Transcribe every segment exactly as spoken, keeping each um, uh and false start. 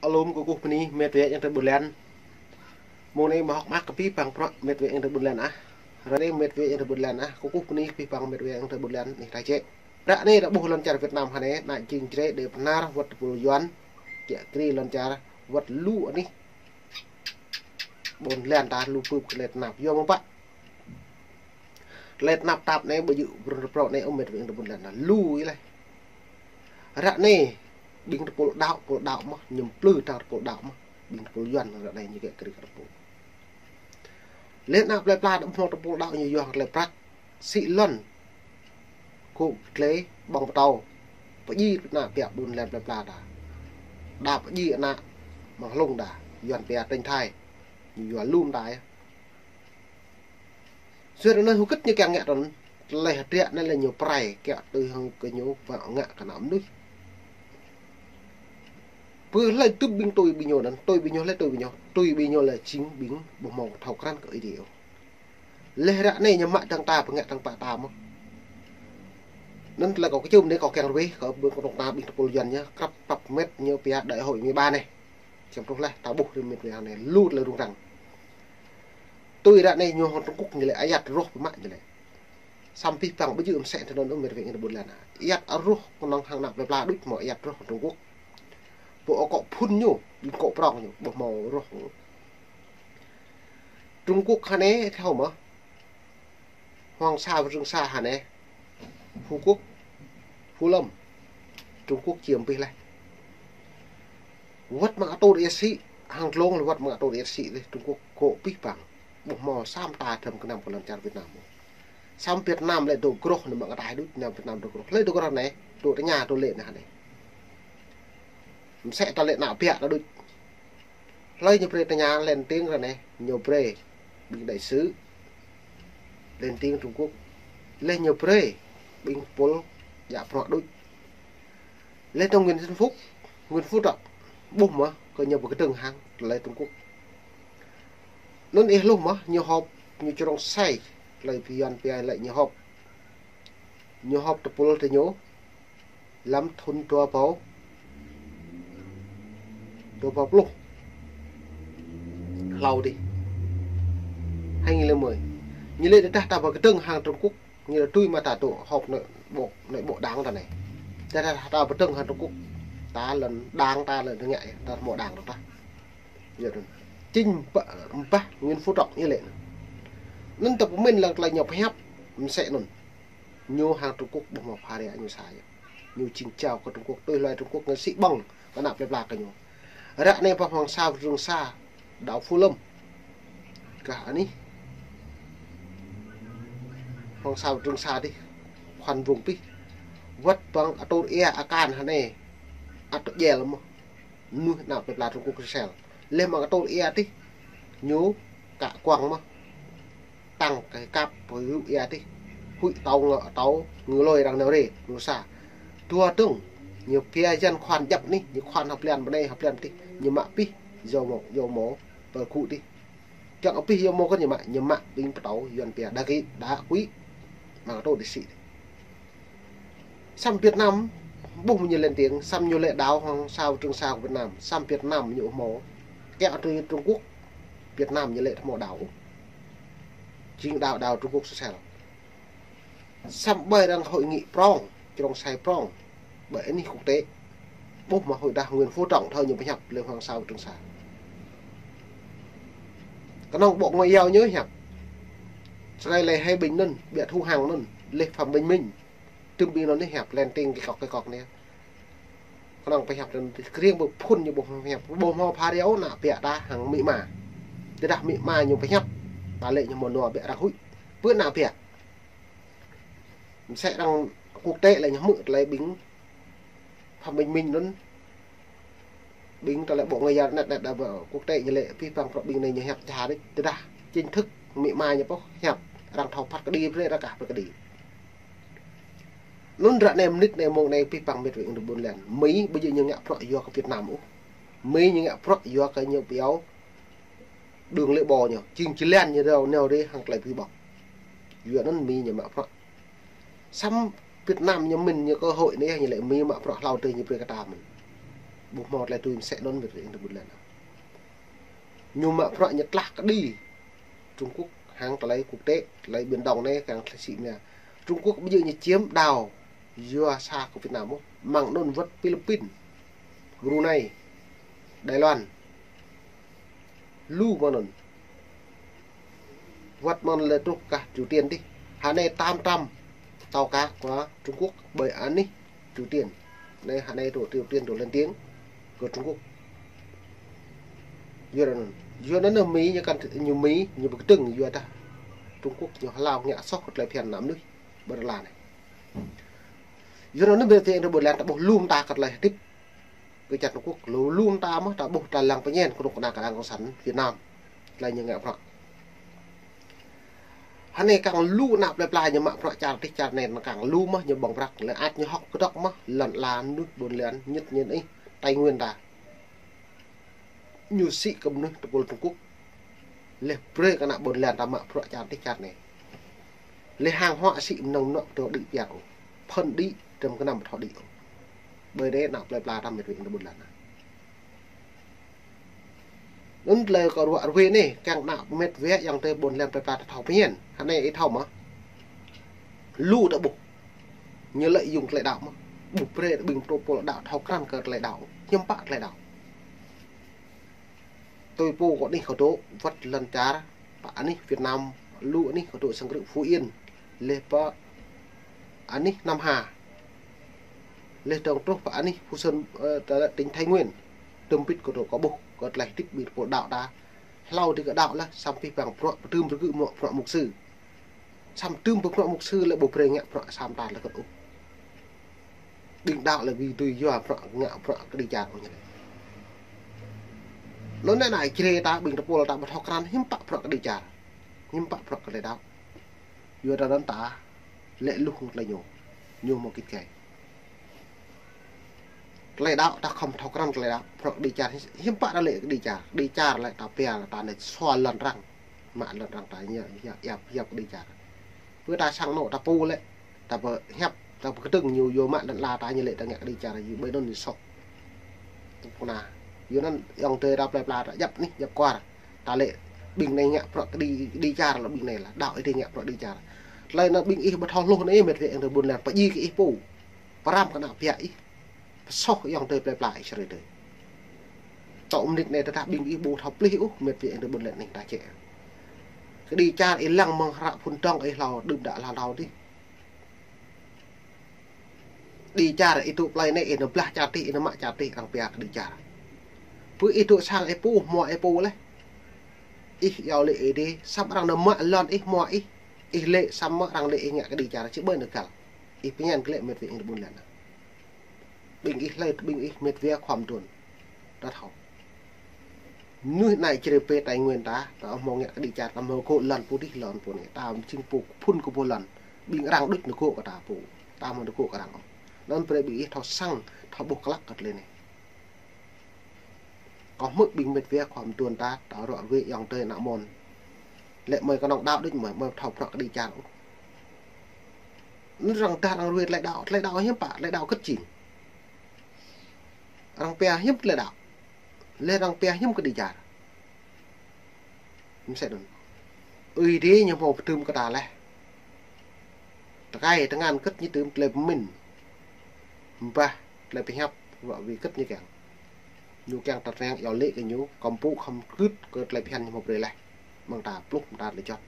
Alum kơkuh bơni met wa yang tơ ƀôn lan. Mông anai mơ̆ hŏk mơak kơ pih păng prăk met wa yang tơ ƀôn lan ah. Ră anai met wa yang tơ ƀôn lan ah. Kơkuh bơni pih păng met wa yang tơ ƀôn lan anih ta čĕ. Ră anai ră ƀuh lŏn čar Việt Nam hơnai, ană jing čre đe pơnar wăt tơpul Yuan. Kiă kri lŏn čar wăt lu anih ƀôn lan ta lu pưp kơ lĕ tơnap. Yua mơ̆ng pă. Lĕ tơnap tap anai ƀu djơ̆ brun rơprŏ anai ôh met wa yang tơ ƀôn lan ah. Lu yơh lĕ. Ră anai ƀing tơpul đaŏ, tơpul đaŏ mơ̆, ñu plư tơnap tơpul đaŏ mơ̆. Ƀing tơpul Yuan ră anai ñu kiă kri kơ tơpul. Lĕ ană plơi pla đa ƀu hmâo tơpul đaŏ ñu yua hăng tơlơi prăk. Sĭ lŏn. Kơ tơlơi ƀơ̆ng pơtâo. Pơdjai ană pia ƀôn lan plơi pla đa. Đa pơdjai ană mơ̆ng hlung đa. Yuan pia tênh thai. Ñu yua lum đa yơh. Sui ră anai hơgĕt ñu kiăng ngă tơl, tơlơi hơdră anai lĕ ñu pơrai, kiă tui hăng kơ ñu pơngă kơ ană mơnuih. Pơ hlơi tŭ ƀing tui ƀing ñu anŭn, tui ƀing ñu hlơi tui ƀing ñu, tui ƀing ñu lĕ jing ƀing ƀu hmâo thâo krăn kơ Ơi Adai ôh. Lĕ ră anai ñu mă tơ̆ng ta pơngă tơ̆ng pă ta mơ̆. Anŭn tơlơi kâo kơčŭm anai kâo kiăng ruai, kơ ƀing kơnuk kơna ƀing tơpul Yuan ñu, krăp păp met ñu pia đại hội mười ba anai. Čăm truh lĕ, ta ƀuh rĭm met wa yang anai, lu tơlơi rŭng răng. Tui ră anai ñu hăng Trung Quốc ñu lĕ ayăt rŏh pơmă ñu lĕ. Samơ̆ pih păng ƀu djơ̆ mơsĕ tơnŭn ôh met wa yang tơ ƀôn lan ah. Ayăt rŏh kơnơ̆ng hăng ană plơi pla đôč hmâo ayăt rŏh hăng Trung Quốc. Pô akŏ phun ñu, ƀing akŏ prŏng ñu, ƀu hmâo rŏh. Trung Quốc hơnai thâo mơ̆. Hoàng Sa và Trường Sa hơnai. Phú Quốc, Phú Lâm. Trung Quốc chiếm pih lĕ. Wăt mă atur ia sĭ, hăng dlông lĕ wăt mă atur ia sĭ lĕ Trung Quốc kơ pih păng. Ƀu hmâo samơ̆ ta tơm kơnăm kơ lŏn čar Việt Nam. Samơ̆ Việt Nam lĕ dŏ groh anai mă kơ ta đôč, ană Việt Nam dŏ groh. Hlơi dŏ groh anai, dŏ tơña dŏ lĕ anai hơnai. Mơsĕ ta lĕ ană pia ta đôč. Hlơi ñu brơi tơña lên tiếng ră anai, ñu brơi ƀing đại sứ lên tiếng Trung Quốc. Lĕ ñu brơi ƀing tơpul djă bruă đôč. Lĕ tơ̆ng Nguyễn Xuân Phúc, Nguyễn Phú Trọng, ƀuh mơ̆ kơ ñu pơkơdơ̆ng hăng tơlơi Trung Quốc. Anŭn ih hluh mơ̆, ñu họp, ñu črông sai, tơlơi pơyăn pia lĕ ñu họp. Ñu họp tơpul tơ ñu, lăm thŭn dua rơbâo, dua rơbâo pluh. Hlâo dih. Hai nghìn lẻ mười. Ñu lĕ tơdah ta pơkơdơ̆ng hăng Trung Quốc, ñu lĕ tui mă ta dŏ họp nội bộ, nội bộ đảng ta anai. Tơdah ta pơkơdơ̆ng hăng Trung Quốc, ta lŏn đảng ta lŏn ngă, ta hmâo đảng ta. Yua anŭn. Chính ƀă-, ƀah Nguyễn Phú Trọng ñu lĕ. Anŭn ta pơmĭn lăng tơlơi ñu pơhiăp, mơsĕ anŭn. Ñu hăng Trung Quốc ƀu hmâo pha ria ñu sa yơh. Ñu jing jao kơ Trung Quốc, tui hloi Trung Quốc ngă sĭ ƀơ̆ng kơ ană plơi pla kơ ñu. Ră anai pơ Hoàng Sa Trường Sa, đảo Phú Lâm. Kah anih. Hoàng Sa Trường Sa dih, khoan vùng pih. Wăt ƀơ̆ng atur ia akan hơnai. Ăt tơjel mơ̆. Mơnuih ană plơi pla Trung Quốc sel. Lĕ mă atur ia dih. Ñu kă kuăng mơ̆. Tăng kơ kăp pơhŭ ia dih. Huĭ tâo ngă tâo ngă lơi arăng nao rê, nao sa. Dua dơ̆ng, ñu pia jăn khoan djăp anih, ñu khoan hơblan bơnai, hơblan dih, ñu mă pih, yua mơ̆, yua mơ̆, pơkŭ dih. Kiăng pih yua mơ̆ kơ ñu mă, ñu mă ƀing pơtâo, Yuan pia đa kĭ, đa kŭi, mă kơ tơ đĭ sĭ dih. Samơ̆ Việt Nam, ƀuh ñu lên tiếng, samơ̆ ñu lĕ đảo Hoàng Sa Trường Sa kơ Việt Nam, samơ̆ Việt Nam ñu hmâo. Kiăng tui Trung Quốc, Việt Nam ñu lĕ hmâo đảo. Jing đảo, đảo Trung Quốc sel. Samơ̆ ƀơi arăng hội nghị prŏng, črông sai prŏng, ƀơi anih quốc tế. Ƀuh mơ̆ hội đah Nguyễn Phú Trọng thâo ñu pơhiăp lĕ Hoàng Sa Trường Sa. Kơnơ̆ng Bộ Ngoại giao ñu hiăp. Sơkai lĕ Hai Bình anŭn, biă Thu Hằng anŭn, lĕ Phạm Bình Minh. Tơm ƀing anŭn ñu hiăp lên tiếng kơkŏk kơkŏk anai. Kơnơ̆ng pơhiăp anŭn kơriăng ƀu phŭn ñu ƀu hmâo pha ria ôh ană pia ta hăng amĭ ama. Tơdah amĭ ama ñu pơhiăp, ta lĕ ñu hmâo nua biă arăng huĭ. Pơ ană pia. Mơsĕ arăng quốc tế lĕ ñu hmư̆ tơlơi ƀing Phạm Bình Minh anŭn. Ƀing tơlơi Bộ Ngoại giao net net đa quốc tế ñu lĕ pih păng prăk ƀing anai ñu hiăp ča đôč. Tơdah chính thức amĭ ama ñu pô hiăp arăng thâo phat kơđi brơi arăng kah phat kơđi. Anŭn ră anai mơnit anai mông anai pih păng met wa yang tơ ƀôn lan. Mi ƀu djơ̆ ñu ngă prăk yua kơ Việt Nam ôh. Mi ñu ngă prăk yua kơ ñu pơyâo đường lưỡi bò ñu. Jing jơlan ñu rao nao rê hăng tơlơi pơhiăp ƀơ̆ng. Yua anŭn Mi ñu mă prăk. Samơ̆ Việt Nam ñu mĭn ñu cơ hội anai ñu lĕ Mi mă prăk hlâo tơ ñu brơi kơ ta mơ̆n. Ƀu hmâo tơlơi tui mơsĕ anŭn mĕt wa ing tơ ƀôn lan. Ñu mă bruă ñu tlah kơđi Trung Quốc hăng tơlơi quốc tế, tơlơi Biển Đông anai kiăng tơlơi sĭ mơnia. Trung Quốc ƀu djơ̆ ñu chiếm đảo yua sa kơ Việt Nam ôh, mơ̆ng anŭn wơ̆t Philippines, Brunei, Đài Loan. Lu mơ̆ng anŭn. Wơ̆t mơ̆ng anŭn lĕ truh kơ Triều Tiên dih. Hơnai tam tăm tàu cá của Trung Quốc ƀơi anih Triều Tiên. Anai hơnai Triều Tiên dŏ lên tiếng kơ Trung Quốc. Yua anŭn, yua anŭn Mi ñu kăn, ñu Mi ñu ƀu kơdơ̆ng yua dah Trung Quốc ñu hlâo ngă soh kơ tơlơi phiăn ană mơnuih ƀơi lŏn anai. Yua anŭn mĕt wa ing tơ ƀôn lan ta ƀuh lu mơta kơ tơlơi hơdip kơ čar Trung Quốc, lu, lu mơta mơ̆ ta ƀuh ta lăng pơñen kơnuk kơna kơ đảng cộng sản Việt Nam. Tơlơi ñu ngă bruă. Hơnai kiăng lu ană plơi pla ñu mă bruă čar dih čar anai, kiăng lu mơ̆ ñu ƀơ̆ng prăk, lĕ ăt ñu hŏk kơdŏk mơ̆ lŏn ala mơnuih ƀôn lan ñit ñit ih Tây Nguyên ta. Ñu sĭ kơ mơnuih tơpul Trung Quốc. Lĕ brơi kơ ană ƀôn lan ta mă bruă čar dih čar anai. Lĕ hàng hóa sĭ mơnơ̆ng mơnuă tơ đĭ piar ôh. Phŭn đĭ, tơm kơnăm thâo đĭ ôh. Ƀơi anai ană plơi pla ta mĕt wa ing tơ ƀôn lan. Anŭn tơlơi kơ ruă ruê anai, kiăng ană mĕt wa ing tơ ƀôn lan plơi pla ta thâo pơñen. Hơnai ih thâo mơ̆. Lu ta ƀuh. Ñu lợi dụng tơlơi đaŏ mơ̆. Ƀu brơi ƀing tơpul đaŏ thâo krăn kơ tơlơi đaŏ. Hiư̆m pă tơlơi đaŏ. Tui pô kơ anih kơ dŏ wơ̆t lŏn čar, pơ anih Việt Nam, lu anih kơ dŏ sang krư̆ Phú Yên, lĕ pơ anih Nam Hà, lĕ dơ̆ng truh pơ anih Phú Sơn, ơ, tơ tỉnh Thái Nguyên, tơm bit kơ dŏ kơ ƀuh, kơ tơlơi hơdip ƀing tơpul đaŏ ta. Hlâo dih kơ đaŏ lĕ, samơ̆ pih păng bruă, pơtơm rơgư̆ mơ̆ bruă mục sư. Samơ̆ tơm pơ bruă mục sư lĕ ƀu brơi ngă bruă sa mơta lĕ kơt ôh. Ƀing đaŏ lĕ ƀu dưi yua bruă ngă bruă kơđi čar ôh ñu lĕ. Lŏn anai anai Jrai ta ƀing tơpul ta ƀu thâo krăn hiư̆m pă bruă kơđi čar. Hiư̆m pă bruă kơ tơlơi đaŏ. Yua dah anŭn ta lĕ luh hăng tơlơi ñu. Ñu mơ̆ kĭt gai. Tơlơi đaŏ ta khŏm thâo krăn tơlơi đaŏ. Bruă kơđi čar hiư̆m pă ta lĕ kơđi čar. Kơđi čar lĕ ta pia lĕ ta anai sua lŏn arăng. Mă lŏn arăng ta ñu yap, yap, yap kơđi čar. Pơ ta sang anŏ ta pô lĕ, ta pơhiăp, ta pơkơdơ̆ng ñu yua mă lŏn ala ta ñu lĕ ta ngă kơđi čar, yua ƀơi anŭn ñu soh. Tŭ kơna. Yua anŭn ayŏng adơi ta plơi pla ta djăp anih, djăp kwar. Ta lĕ ƀing anai ngă bruă kơđi, kơđi čar lĕ ƀing anai lĕ. Đaŏ ih dih ngă bruă kơđi čar. Tơlơi anŭn ƀing ih ƀu thâo hluh anai mĕt wa ing tơ ƀôn lan pơdjai kơ ih pô. Pơrăm kơ ană ƀiă ih. Pơsoh ayŏng adơi plơi pla ih sơrơi adơi. Tŏ mơnit anai tơdah ƀing ih ƀu thâo plih ôh mĕt wa ing tơ ƀôn lan anih ta čĕ. Kơđi čar ih lăng mơ̆ng hră phŭn dŏng ih hlâo đưm đă hlâo hlâo dih. Kơđi čar ih tŭ plơi anai ih nao blah čar dih, ih nao mă čar dih, arăng pia kơđi čar. Pơ ih tŭ sang ih pô, hmua ih pô leh. Ih iâu lĕ ih dih, samơ̆ arăng nao mă lŏn ih, hmua ih. Ih lĕ samơ̆ arăng lĕ ih ngă kơđi čar, či ƀơi anai găl. Ih pơñen glaĭ mĕt wa ing tơ ƀôn lan. Ƀing ih hlơi, ƀing ih mĕt wa khua mơduôn. Ta thâo. Mơnuih anai Jrai pơ Tây Nguyên ta, ta hmâo ngă kơđi čar, ta hmâo gŏ lŏn pô dih lŏn pô anai, ta jing pô phŭn kơ pô lŏn. Ƀing arăng đôč nao gŏ kơ ta pô. Ta hmâo nao gŏ kơ arăng ôh. Anŭn brơi ƀing ih thâo săng, thâo ƀuh klă kơ tơlơi anai. Kâo hmư̆ ƀing mĕt wa khua mơduôn ta, ta ruă ruê ayŏng adơi ană mơ̆n. Lĕ mơi kơnơ̆ng đaŏ đôč mơi, mơi thâo bruă kơđi čar ôh. Anŭn arăng dah arăng ruê tơlơi đaŏ, tơlơi đaŏ hiư̆m pă, tơlơi đaŏ kơ̆t jing. Arăng pia hiư̆m tơlơi đaŏ. Lĕ arăng pia hiư̆m kơđi čar. Mơsĕ anŭn. Ơi Adai ñu hmâo pơtơm kơ ta leh. Tơkai tơngan kơ̆t ñu tơm tơlơi pơmĭn. Mbah tơlơi pơhiăp ruă ruê kơ̆t ñu kiăng. Ñu kiăng ta reng iâu lĕ kơ ñu, kơ̆m pŭ khŏm kơ̆t kơ tơlơi phiăn ñu hmâo brơi leh. Mơ̆ng ta pluh mơta tơlơi juăt.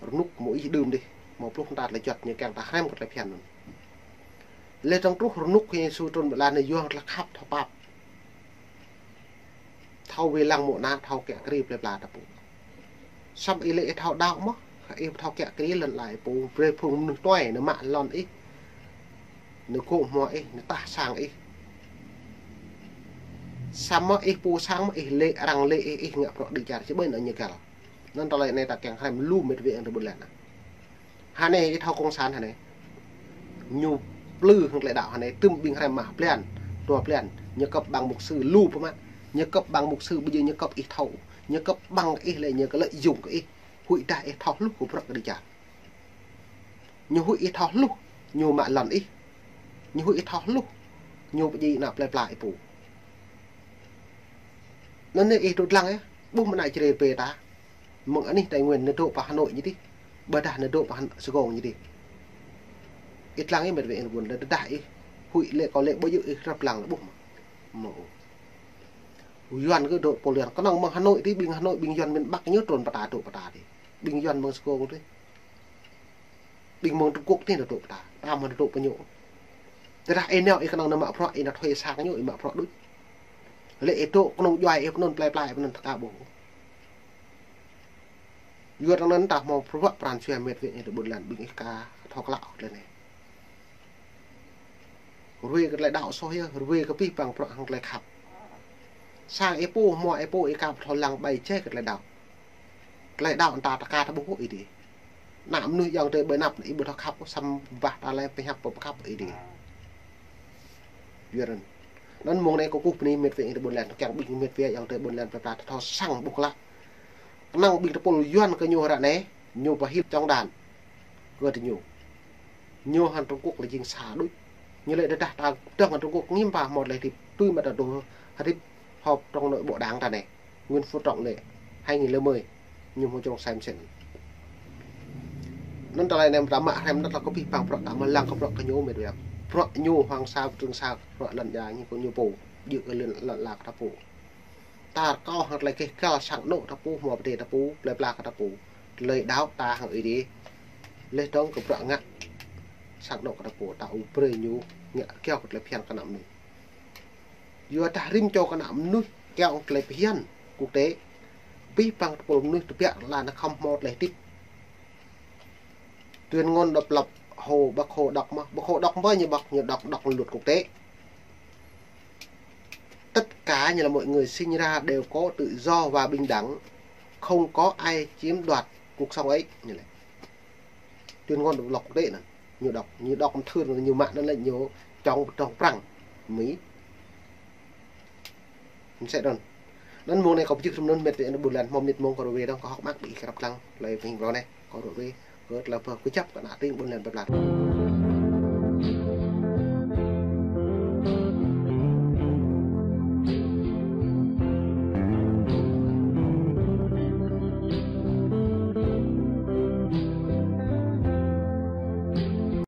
Rơnŭk mơ̆ ih đưm dih, hmâo pluh mơta tơlơi juăt ñu kiăng ta hrăm kơ tơlơi phiăn anŭn. Lĕ dơ̆ng truh rơnŭk Yêsu trŭn ƀơi lŏn anai yua tơlơi khăp thâo pap. Thâo wai lăng mơ̆ ană, thâo kiă kriê plơi pla ta pô. Samơ̆ ih lĕ ih thâo đaŏ mơ̆, ih thâo kiă kriê lŏn ala ih pô, brơi phung mơnuih tuai nao mă lŏn ih. Nao gŏ hmua ih, nao tah sang ih. Samơ̆ ih pô sang mơ̆ ih lĕ, arăng lĕ ih, ih ngă bruă kơđi čar, či ƀơi anŭn ñu găl. Anŭn tơlơi anai ta kiăng hrăm lu mĕt wa ing tơ ƀôn lan. Hơnai ih thâo cộng sản hơnai. Ñu plư hăng tơlơi đaŏ hơnai, tơm ƀing hrăm mă blan, dua blan, ñu kơ̆p bằng mục sư lu pơmă, ñu kơ̆p bằng mục sư ƀu djơ̆ ñu kơ̆p ih thâo, ñu kơ̆p bằng ih lĕ ñu kơ lợi dụng kơ ih, huĭ dah ih thâo hluh kơ bruă kơđi čar. Ñu huĭ ih thâo hluh, ñu mă lŏn ih. Ñu huĭ ih thâo hluh. Ñu pơjing ană plơi pla ih pô. Anŭn anai ih dŏ lăng yơh, ƀuh mơ̆ ană Jrai pơ ta. Mơ̆ng anih Tây Nguyên anai dŏ pơ Hà Nội ñu dih. Ƀôdah anai dŏ pơ Hà-, Sài Gòn ñu dih. Ih lăng yơh met wa ƀôn lan, tơdah ih huĭ lĕ kâo lĕ ƀu djơ̆ ih răp lăng lĕ ƀuh mơ̆. Mơ̆ ôh. Yuan kơ dŏ pô Yuan. Kơnơ̆ng mơ̆ng Hà Nội dih, ƀing Hà Nội, ƀing Yuan miền Bắc ñu trŭn pơ ta dŏ pơ ta dih. Ƀing Yuan mơ̆ng Sài Gòn dih. Ƀing mơ̆ng Trung Quốc dih dŏ pơ ta. Ta mơ̆ dŏ pơ ñu. Tơdah ih nao ih kơnơ̆ng nao mă bruă, ih nao thuê sang ñu, ih mă bruă đôč. Lĕ ih dŏ kơnơ̆ng djuai ih pơ anŭn, plơi pla ih pơ anŭn ta aka ƀuh. Yua anŭn ta hmâo bruă pran jua met wa ƀôn lan, ƀing ih aka thâo klă tơlơi anai. Ruai kơ tơlơi đaŏ soh yơh, ruai kơ abih bang bruă hăng tơlơi khăp. Sang ih pô, hmua ih pô, ih aka ƀu thâo lăng ƀai jai kơ tơlơi đaŏ. Tơlơi đaŏ ta ta aka ta ƀuh ih dih. Ană mơnuih ayŏng adơi ƀơi anăp ih ƀu thâo khăp, samơ̆ ƀah ta lĕ pơhiăp pô pơkhăp ih dih. Yua anŭn. Anŭn mơ̆ng anai kâo kơkuh bơni met wa ƀôn lan, kiăng ƀing met wa ayŏng adơi ƀôn lan plơi pla ta thâo săng ƀuh klă. Kơnơ̆ng ƀing tơpul Yuan kơ ñu ră anai, ñu pơhil čŏng đan. Kơ tơ ñu. Ñu hăng Trung Quốc lĕ jing sa đôč. Ñu lĕ tơdah ta dŏ hăng Trung Quốc ngim pă hmâo tơlơi hơdip, tui mă ta dŏ hơdip họp trong nội bộ đảng ta anai. Nguyễn Phú Trọng lĕ, hai nghìn lẻ mười, ñu hmâo črông sem sen. Anŭn tơlơi anai ta mă hrăm anŭn ta kơ abih bang bruă ta mă lăng kơ bruă kơ ñu met wa. Bruă ñu Hoàng Sa, Trường Sa, bruă lŏn ia ñu kơ ñu pô, djơ̆ kơ lŏn, lŏn ala kơ ta pô. Ta rơkâo hăng tơlơi keh kăl sang anŏ ta pô, hmua pơdai ta pô, plơi pla kơ ta pô. Tơlơi đaŏ ta hăng ih dih. Leh dơ̆ng kơ bruă ngă sang anŏ kơ ta pô, ta ƀu brơi ñu ngă kiaŏ kơ tơlơi phiăn kơ ană mơnuih. Yua dah rĭm čô kơ ană mơnuih kiaŏ kơ tơlơi phiăn quốc tế. Abih bang tơpul mơnuih tơbiă lĕ ană khŏm hmâo tơlơi hơdip. Tuyên ngôn độc lập Hồ, Bác Hồ đọc mơ̆, Bác Hồ đọc mơ̆ ñu đọc, ñu đọc, đọc luật quốc tế. Tất cả như là mọi người sinh ra đều có tự do và bình đẳng, không có ai chiếm đoạt cuộc sống ấy, ñu lĕ. Tuyên ngôn độc lập quốc tế anŭn, ñu đọc, ñu đọc mơ̆ thưr ñu mă anŭn lĕ ñu čŏng trong Prăng, Mỹ. Mơ̆ sĕ anŭn. Anŭn mơ̆ng anai kâo pơjing hrŏm anŭn met wa ƀôn lan, hmâo mơnit mơ̆ng kâo ră ruai dơ̆ng, kâo hơ̆k mơak ƀing ih krăp lăng, tơlơi pơhing rŏ anai, kâo ră ruai, kơ tơlơi pơkơjăp kơ ană tring ƀôn lan plơi pla.